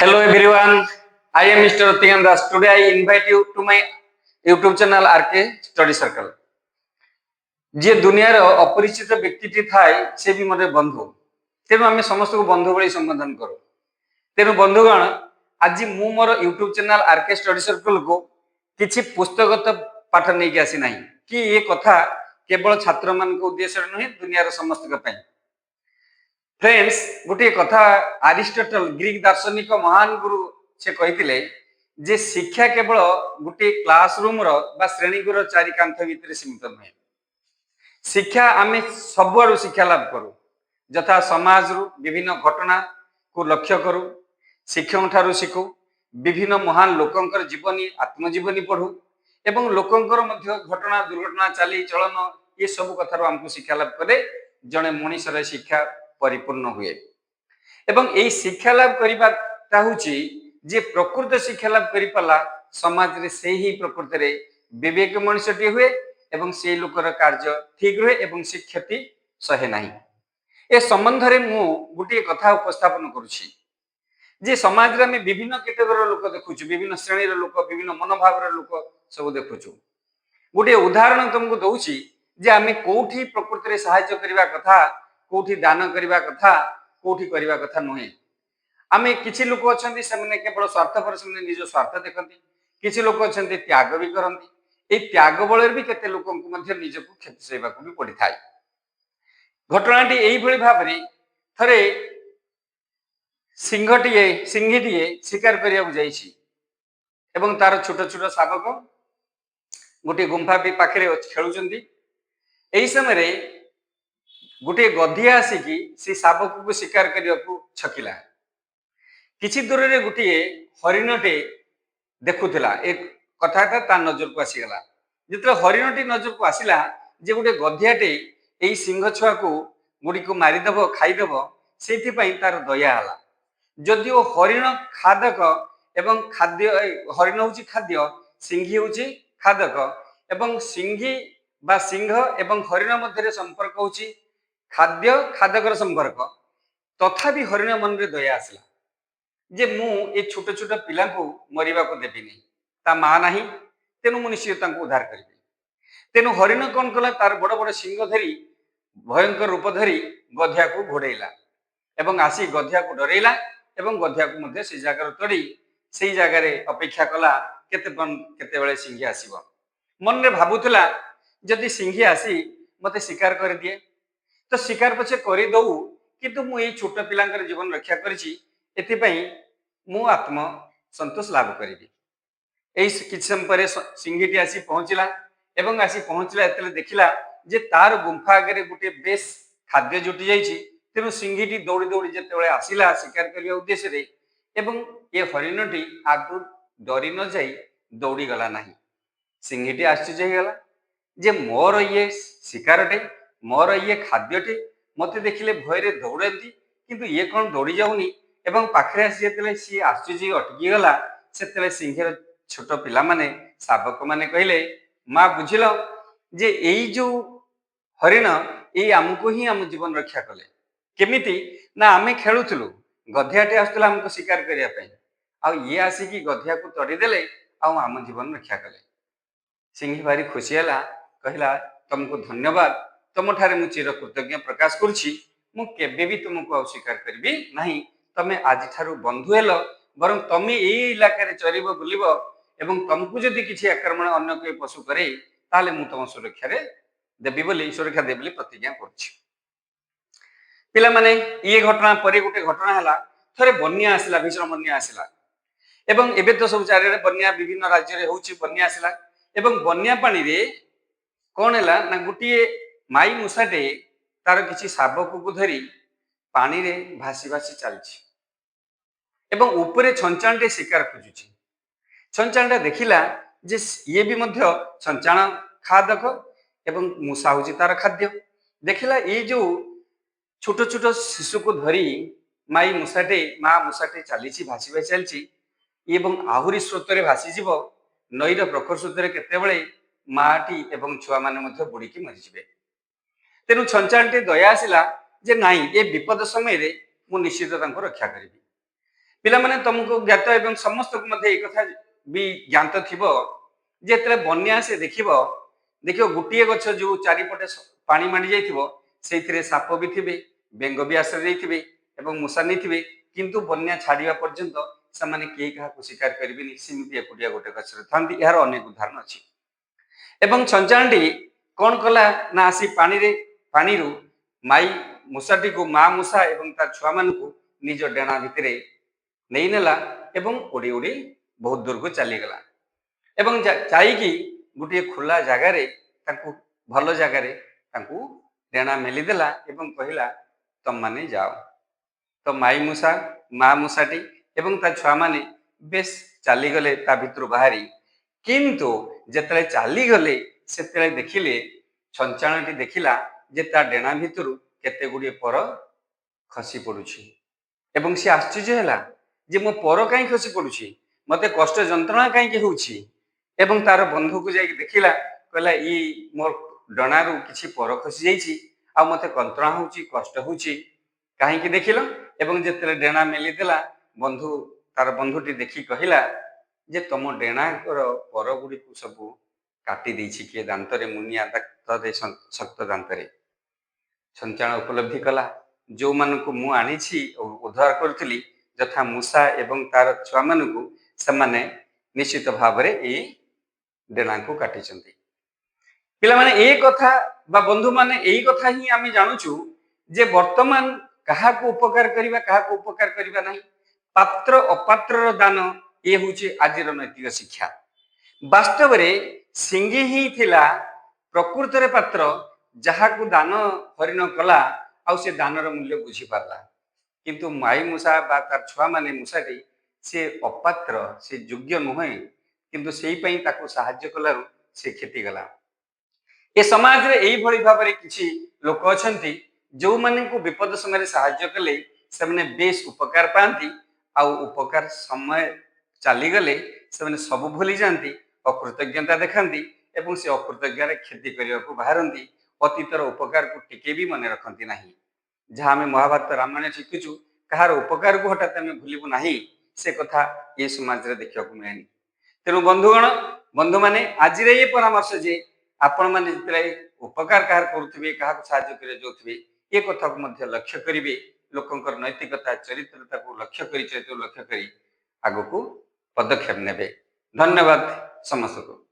Hello everyone, I am Mr. Ratigan Das. Today I invite you to my YouTube channel RK Study Circle. ଯିଏ ଦୁନିଆର ଅପରିଚିତ ବ୍ୟକ୍ତିଟି ଥାଏ, ସେ ବି ମୋର ବନ୍ଧୁ। ତେଣୁ ଆମେ ସମସ୍ତଙ୍କୁ ବନ୍ଧୁ ଭଳି ସମ୍ବୋଧନ କରୁ। ତେଣୁ ବନ୍ଧୁଗଣ, ଆଜି ମୁଁ ମୋର ୟୁଟ୍ୟୁବ ଚ୍ୟାନେଲ ଆରକେ ଷ୍ଟଡି ସର୍କଲକୁ କିଛି ପୁସ୍ତକଗତ ପାଠ ନେଇକି ଆସିନାହିଁ କି ଏ କଥା କେବଳ ଛାତ୍ରମାନଙ୍କ ଉଦ୍ଦେଶ୍ୟରେ ନୁହେଁ, ଦୁନିଆର ସମସ୍ତଙ୍କ ପାଇଁ। ଫ୍ରେଣ୍ଡସ୍, ଗୋଟିଏ କଥା ଆରିଷ୍ଟଟଲ, ଗ୍ରୀକ ଦାର୍ଶନିକ, ମହାନ ଗୁରୁ, ସେ କହିଥିଲେ ଯେ ଶିକ୍ଷା କେବଳ ଗୋଟିଏ କ୍ଲାସ ରୁମର ବା ଶ୍ରେଣୀଗୃହର ଚାରି କାନ୍ଥ ଭିତରେ ସୀମିତ ନୁହେଁ। ଶିକ୍ଷା ଆମେ ସବୁଆଡୁ ଶିକ୍ଷା ଲାଭ କରୁ, ଯଥା ସମାଜରୁ ବିଭିନ୍ନ ଘଟଣାକୁ ଲକ୍ଷ୍ୟ କରୁ, ଶିକ୍ଷକ ଠାରୁ ଶିଖୁ, ବିଭିନ୍ନ ମହାନ ଲୋକଙ୍କର ଜୀବନୀ, ଆତ୍ମଜୀବନୀ ପଢୁ ଏବଂ ଲୋକଙ୍କର ମଧ୍ୟ ଘଟଣା, ଦୁର୍ଘଟଣା, ଚାଲି ଚଳନ, ଏସବୁ କଥାରୁ ଆମକୁ ଶିକ୍ଷା ଲାଭ କଲେ ଜଣେ ମଣିଷର ଶିକ୍ଷା ପରିପୂର୍ଣ୍ଣ ହୁଏ। ଏବଂ ଏଇ ଶିକ୍ଷା ଲାଭ କରିବାଟା ହଉଛି, ଯିଏ ପ୍ରକୃତ ଶିକ୍ଷା ଲାଭ କରିପାରିଲା, ସମାଜରେ ସେ ହିଁ ପ୍ରକୃତରେ ବିବେକ ମଣିଷଟିଏ ହୁଏ ଏବଂ ସେଇ ଲୋକର କାର୍ଯ୍ୟ ଠିକ ରୁହେ ଏବଂ ସେ କ୍ଷତି ସହେ ନାହିଁ। ଏ ସମ୍ବନ୍ଧରେ ମୁଁ ଗୋଟିଏ କଥା ଉପସ୍ଥାପନ କରୁଛି ଯେ ସମାଜରେ ଆମେ ବିଭିନ୍ନ କ୍ୟାଟେଗୋରୀର ଲୋକ ଦେଖୁଛୁ, ବିଭିନ୍ନ ଶ୍ରେଣୀର ଲୋକ, ବିଭିନ୍ନ ମନୋଭାବର ଲୋକ ସବୁ ଦେଖୁଛୁ। ଗୋଟିଏ ଉଦାହରଣ ତୁମକୁ ଦଉଛି ଯେ ଆମେ କୋଉଠି ପ୍ରକୃତିରେ ସାହାଯ୍ୟ କରିବା କଥା, କୋଉଠି ଦାନ କରିବା କଥା, କୋଉଠି କରିବା କଥା ନୁହେଁ। ଆମେ କିଛି ଲୋକ ଅଛନ୍ତି, ସେମାନେ କେବଳ ସ୍ୱାର୍ଥପର, ସେମାନେ ନିଜ ସ୍ୱାର୍ଥ ଦେଖନ୍ତି। କିଛି ଲୋକ ଅଛନ୍ତି, ତ୍ୟାଗ ବି କରନ୍ତି। ଏଇ ତ୍ୟାଗ ବଳରେ ବି କେତେ ଲୋକଙ୍କୁ ମଧ୍ୟ ନିଜକୁ କ୍ଷତି ସହିବାକୁ ବି ପଡିଥାଏ। ଘଟଣାଟି ଏଇଭଳି ଭାବରେ, ଥରେ ସିଂହଟିଏ, ସିଂହୀଟିଏ ଶିକାର କରିବାକୁ ଯାଇଛି ଏବଂ ତାର ଛୋଟ ଛୋଟ ଶାବକ ଗୋଟିଏ ଗୁମ୍ଫା ବି ପାଖରେ ଖେଳୁଛନ୍ତି। ଏହି ସମୟରେ ଗୋଟିଏ ଗଧିଆ ଆସିକି ସେ ଶାବକକୁ ଶିକାର କରିବାକୁ ଛକିଲା। କିଛି ଦୂରରେ ଗୋଟିଏ ହରିଣଟେ ଦେଖୁଥିଲା। ଏ କଥାଟା ତା ନଜରକୁ ଆସିଗଲା। ଯେତେବେଳେ ହରିଣଟି ନଜରକୁ ଆସିଲା ଯେ ଗୋଟେ ଗଧିଆଟେ ଏଇ ସିଂହ ଛୁଆକୁ ଗୁଡ଼ିକୁ ମାରିଦବ, ଖାଇଦବ, ସେଇଥିପାଇଁ ତାର ଦୟା ହେଲା। ଯଦିଓ ହରିଣ ଖାଦକ ଏବଂ ଖାଦ୍ୟ, ହରିଣ ହଉଛି ଖାଦ୍ୟ, ସିଂହୀ ହଉଛି ଖାଦକ ଏବଂ ସିଂହୀ ବା ସିଂହ ଏବଂ ହରିଣ ମଧ୍ୟରେ ସମ୍ପର୍କ ହଉଛି ଖାଦ୍ୟ ଖାଦକର ସମ୍ପର୍କ। ତଥାପି ହରିଣ ମନରେ ଦୟା ଆସିଲା ଯେ ମୁଁ ଏ ଛୋଟ ଛୋଟ ପିଲାଙ୍କୁ ମରିବାକୁ ଦେବିନି, ତା ମା ନାହିଁ, ତେଣୁ ମୁଁ ନିଶ୍ଚିତ ତାଙ୍କୁ ଉଦ୍ଧାର କରିବି। ତେଣୁ ହରିଣ କଣ କଲା? ତାର ବଡ ବଡ ଶିଙ୍ଗ ଧରି, ଭୟଙ୍କର ରୂପ ଧରି ଗଧିଆକୁ ଘୋଡେଇଲା ଏବଂ ଆସି ଗଧିଆକୁ ଡରେଇଲା ଏବଂ ଗଧିଆକୁ ମଧ୍ୟ ସେଇ ଜାଗାରୁ ତଡ଼ି ସେଇ ଜାଗାରେ ଅପେକ୍ଷା କଲା କେତେବେଳେ ସିଂହୀ ଆସିବ। ମନରେ ଭାବୁଥିଲା, ଯଦି ସିଂହୀ ଆସି ମତେ ଶିକାର କରିଦିଏ ତ ଶିକାର ପଛେ କରିଦଉ, କିନ୍ତୁ ମୁଁ ଏଇ ଛୋଟ ପିଲାଙ୍କର ଜୀବନ ରକ୍ଷା କରିଛି, ଏଥିପାଇଁ ମୁଁ ଆତ୍ମ ସନ୍ତୋଷ ଲାଭ କରିବି। ଏଇ କିଛି ସମୟ ପରେ ସିଂହୀଟି ଆସି ପହଞ୍ଚିଲା ଏବଂ ଆସି ପହଞ୍ଚିଲା ଯେତେବେଳେ ଦେଖିଲା ଯେ ତାର ଗୁମ୍ଫା ଆଗରେ ଗୋଟିଏ ବେଶ ଖାଦ୍ୟ ଜୁଟି ଯାଇଛି। ତେଣୁ ସିଂହୀଟି ଦୌଡ଼ି ଦୌଡ଼ି ଯେତେବେଳେ ଆସିଲା ଶିକାର କରିବା ଉଦ୍ଦେଶ୍ୟରେ ଏବଂ ଏ ହରିଣଟି ଆଦୌ ଡରି ନ ଯାଇ ଦୌଡ଼ିଗଲା ନାହିଁ। ସିଂହୀଟି ଆଶ୍ଚର୍ଯ୍ୟ ହେଇଗଲା ଯେ ମୋର ଇଏ ଶିକାରଟେ, ମୋର ଇଏ ଖାଦ୍ୟଟେ, ମତେ ଦେଖିଲେ ଭୟରେ ଦୌଡ଼ନ୍ତି, କିନ୍ତୁ ଇଏ କଣ ଦୌଡ଼ି ଯାଉନି? ଏବଂ ପାଖରେ ଆସି ଯେତେବେଳେ ସିଏ ଆଶ୍ଚର୍ଯ୍ୟ ହେଇ ଅଟକି ଗଲା, ସେତେବେଳେ ସିଂହର ଛୋଟ ପିଲାମାନେ, ଶାବକମାନେ କହିଲେ, ମା, ବୁଝିଲ ଯେ ଏଇ ଯୋଉ ହରିଣ, ଏଇ ଆମକୁ ହିଁ ଆମ ଜୀବନ ରକ୍ଷା କଲେ। କେମିତି ନା ଆମେ ଖେଳୁଥିଲୁ, ଗଧିଆଟି ଆସୁଥିଲା ଆମକୁ ଶିକାର କରିବା ପାଇଁ ଆଉ ଇଏ ଆସିକି ଗଧିଆକୁ ତଡ଼ିଦେଲେ ଆଉ ଆମ ଜୀବନ ରକ୍ଷା କଲେ। ସିଂହୀ ଭାରି ଖୁସି ହେଲା, କହିଲା, ତମକୁ ଧନ୍ୟବାଦ, ତମଠାରେ ମୁଁ ଚିର କୃତଜ୍ଞ ପ୍ରକାଶ କରୁଛି। ମୁଁ କେବେ ବି ତୁମକୁ ଆଉ ଶିକାର କରିବି ନାହିଁ। ତମେ ଆଜିଠାରୁ ବନ୍ଧୁ ହେଲ। ବରଂ ତମେ ଏଇ ଇଲାକାରେ ଚରିବ, ବୁଲିବ ଏବଂ ତମକୁ ଯଦି କିଛି ଆକ୍ରମଣ ଅନ୍ୟ କେହି ପଶୁ କରେ, ତାହେଲେ ମୁଁ ତମ ସୁରକ୍ଷାରେ ଦେବି ବୋଲି, ସୁରକ୍ଷା ଦେବି ବୋଲି ପ୍ରତିଜ୍ଞା କରୁଛି। ପିଲାମାନେ, ଇଏ ଘଟଣା ପରେ ଗୋଟେ ଘଟଣା ହେଲା। ଥରେ ବନ୍ୟା ଆସିଲା, ଭୀଷଣ ବନ୍ୟା ଆସିଲା ଏବଂ ଏବେ ତ ସବୁ ଚାରିଆଡେ ବନ୍ୟା ବିଭିନ୍ନ ରାଜ୍ୟରେ ହଉଛି। ବନ୍ୟା ଆସିଲା ଏବଂ ବନ୍ୟା ପାଣିରେ କଣ ହେଲା ନା ଗୋଟିଏ ମାଇ ମୂଷାଟେ ତାର କିଛି ଶାବକକୁ ଧରି ପାଣିରେ ଭାସି ଭାସି ଚାଲିଛି ଏବଂ ଉପରେ ଛଞ୍ଚାଣଟେ ଶିକାର ଖୋଜୁଛି। ଛଞ୍ଚାଣଟା ଦେଖିଲା ଯେ ଇଏ ବି ମଧ୍ୟ ଛଞ୍ଚାଣ ଖାଦକ ଏବଂ ମୂଷା ହଉଛି ତାର ଖାଦ୍ୟ। ଦେଖିଲା ଏଇ ଯୋଉ ଛୋଟ ଛୋଟ ଶିଶୁକୁ ଧରି ମାଇ ମୂଷାଟେ, ମା ମୂଷାଟେ ଚାଲିଛି, ଭାସି ଭାସି ଚାଲିଛି ଏବଂ ଆହୁରି ସ୍ରୋତରେ ଭାସିଯିବ। ନଈର ପ୍ରଖର ସ୍ରୋତରେ କେତେବେଳେ ମାଟି ଏବଂ ଛୁଆମାନେ ମଧ୍ୟ ବୁଡ଼ିକି ମରିଯିବେ। ତେଣୁ ଛଞ୍ଚାଣଟି ଦୟା ଆସିଲା ଯେ ନାଇଁ, ଏ ବିପଦ ସମୟରେ ମୁଁ ନିଶ୍ଚିତ ତାଙ୍କୁ ରକ୍ଷା କରିବି। ପିଲାମାନେ, ତମକୁ ଜ୍ଞାତ ଏବଂ ସମସ୍ତଙ୍କୁ ମଧ୍ୟ ଏଇ କଥା ବି ଜ୍ଞାତ ଥିବ ଯେ ଯେତେବେଳେ ବନ୍ୟା ଆସେ, ଦେଖିବ ଦେଖିବ ଗୋଟିଏ ଗଛ ଯୋଉ ଚାରିପଟେ ପାଣି ମାଡି ଯାଇଥିବ, ସେଇଥିରେ ସାପ ବି ଥିବେ, ବେଙ୍ଗ ବି ଆଶ୍ରୟ ଦେଇଥିବେ ଏବଂ ମୂଷା ନେଇଥିବେ। କିନ୍ତୁ ବନ୍ୟା ଛାଡ଼ିବା ପର୍ଯ୍ୟନ୍ତ ସେମାନେ କେହି କାହାକୁ ଶିକାର କରିବେନି, ସେମିତି ଏକୁଟିଆ ଗୋଟେ ଗଛରେ ଥାନ୍ତି। ଏହାର ଅନେକ ଉଦାହରଣ ଅଛି। ଏବଂ ଛଞ୍ଚାଣଟି କଣ କଲା ନା ଆସି ପାଣିରେ ପାଣିରୁ ମାଇ ମୂଷାଟିକୁ, ମା ମୂଷା ଏବଂ ତା ଛୁଆମାନଙ୍କୁ ନିଜ ଡେଣା ଭିତରେ ନେଇନେଲା ଏବଂ ଉଡ଼ି ଉଡ଼ି ବହୁତ ଦୂରକୁ ଚାଲିଗଲା ଏବଂ ଯାଇକି ଗୋଟିଏ ଖୋଲା ଜାଗାରେ ତାଙ୍କୁ, ଭଲ ଜାଗାରେ ତାଙ୍କୁ ଡେଣା ମେଲିଦେଲା ଏବଂ କହିଲା, "ତମମାନେ ଯାଅ।" ତ ମାଇ ମୂଷା, ମା ମୂଷାଟି ଏବଂ ତା ଛୁଆମାନେ ବେଶ ଚାଲିଗଲେ ତା ଭିତରୁ ବାହାରି। କିନ୍ତୁ ଯେତେବେଳେ ଚାଲିଗଲେ, ସେତେବେଳେ ଦେଖିଲେ, ଛଞ୍ଚାଣଟି ଦେଖିଲା ଯେ ତା ଡେଣା ଭିତରୁ କେତେ ଗୁଡ଼ିଏ ପର ଖସି ପଡୁଛି ଏବଂ ସେ ଆଶ୍ଚର୍ଯ୍ୟ ହେଲା ଯେ ମୋ ପର କାହିଁ ଖସି ପଡୁଛି, ମତେ କଷ୍ଟ ଯନ୍ତ୍ରଣା କାହିଁକି ହେଉଛି? ଏବଂ ତାର ବନ୍ଧୁକୁ ଯାଇକି ଦେଖିଲା, କହିଲା, "ଇ ମୋ ଡଣାରୁ କିଛି ପର ଖସି ଯାଇଛି ଆଉ ମତେ ଯନ୍ତ୍ରଣା ହଉଛି, କଷ୍ଟ ହଉଛି, କାହିଁକି ଦେଖିଲ?" ଏବଂ ଯେତେବେଳେ ଡେଣା ମେଲିଦେଲା ବନ୍ଧୁ, ତାର ବନ୍ଧୁଟି ଦେଖି କହିଲା ଯେ ତମ ଡେଣାର ପର ଗୁଡ଼ିକୁ ସବୁ କାଟି ଦେଇଛି କିଏ ଦାନ୍ତରେ, ମୁନିଆ ଦାନ୍ତରେ, ଶକ୍ତ ଦାନ୍ତରେ। ଛଞ୍ଚାଣ ଉପଲବ୍ଧି କଲା, ଯୋଉମାନଙ୍କୁ ମୁଁ ଆଣିଛି ଓ ଉଦ୍ଧାର କରୁଥିଲି, ଯଥା ମୂଷା ଏବଂ ତାର ଛୁଆମାନଙ୍କୁ, ସେମାନେ ନିଶ୍ଚିତ ଭାବରେ ଏଇ ଡେଣାକୁ କାଟିଛନ୍ତି। ପିଲାମାନେ, ଏଇ କଥା ବା ବନ୍ଧୁମାନେ, ଏଇ କଥା ହିଁ ଆମେ ଜାଣୁଛୁ ଯେ ବର୍ତ୍ତମାନ କାହାକୁ ଉପକାର କରିବା, କାହାକୁ ଉପକାର କରିବା ନାହିଁ, ପାତ୍ର ଅପାତ୍ରର ଦାନ, ଇଏ ହେଉଛି ଆଜିର ନୈତିକ ଶିକ୍ଷା। ବାସ୍ତବରେ ସିଙ୍ଗି ହିଁ ଥିଲା ପ୍ରକୃତରେ ପାତ୍ର, ଯାହାକୁ ଦାନ ହରିଣ କଲା ଆଉ ସେ ଦାନର ମୂଲ୍ୟ ବୁଝିପାରିଲା। କିନ୍ତୁ ମାଇ ମୂଷା ବା ତାର ଛୁଆମାନେ, ମୂଷାଟି ସେ ଅପାତ୍ର, ସେ ଯୋଗ୍ୟ ନୁହେଁ। କିନ୍ତୁ ସେଇ ପାଇଁ ତାକୁ ସାହାଯ୍ୟ କଲାରୁ ସେ କ୍ଷତି ଗଲା। ଏ ସମାଜରେ ଏଇଭଳି ଭାବରେ କିଛି ଲୋକ ଅଛନ୍ତି, ଯୋଉମାନଙ୍କୁ ବିପଦ ସମୟରେ ସାହାଯ୍ୟ କଲେ ସେମାନେ ବେଶ ଉପକାର ପାଆନ୍ତି ଆଉ ଉପକାର ସମୟ ଚାଲିଗଲେ ସେମାନେ ସବୁ ଭୁଲି ଯାଆନ୍ତି, ଅକୃତଜ୍ଞତା ଦେଖାନ୍ତି ଏବଂ ସେ ଅକୃତଜ୍ଞାରେ କ୍ଷତି କରିବାକୁ ବାହାରନ୍ତି। ଅତୀତର ଉପକାରକୁ ଟିକେ ବି ମନେ ରଖନ୍ତି ନାହିଁ। ଯାହା ଆମେ ମହାଭାରତ, ରାମାୟଣ ଶିଖୁଛୁ, କାହାର ଉପକାରକୁ ହଠାତ୍ ଆମେ ଭୁଲିବୁ ନାହିଁ, ସେ କଥା ଏ ସମାଜରେ ଦେଖିବାକୁ ମିଳେନି। ତେଣୁ ବନ୍ଧୁଗଣ, ବନ୍ଧୁମାନେ, ଆଜିର ଏ ପରାମର୍ଶ ଯେ ଆପଣମାନେ ଯେତେବେଳେ ଉପକାର କାହାର କରୁଥିବେ, କାହାକୁ ସାହାଯ୍ୟ କରିବାକୁ ଯାଉଥିବେ, ଏ କଥାକୁ ମଧ୍ୟ ଲକ୍ଷ୍ୟ କରିବେ। ଲୋକଙ୍କର ନୈତିକତା, ଚରିତ୍ରତାକୁ ଲକ୍ଷ୍ୟ କରି, ଚରିତ୍ର ଲକ୍ଷ୍ୟ କରି ଆଗକୁ ପଦକ୍ଷେପ ନେବେ। ଧନ୍ୟବାଦ ସମସ୍ତଙ୍କୁ।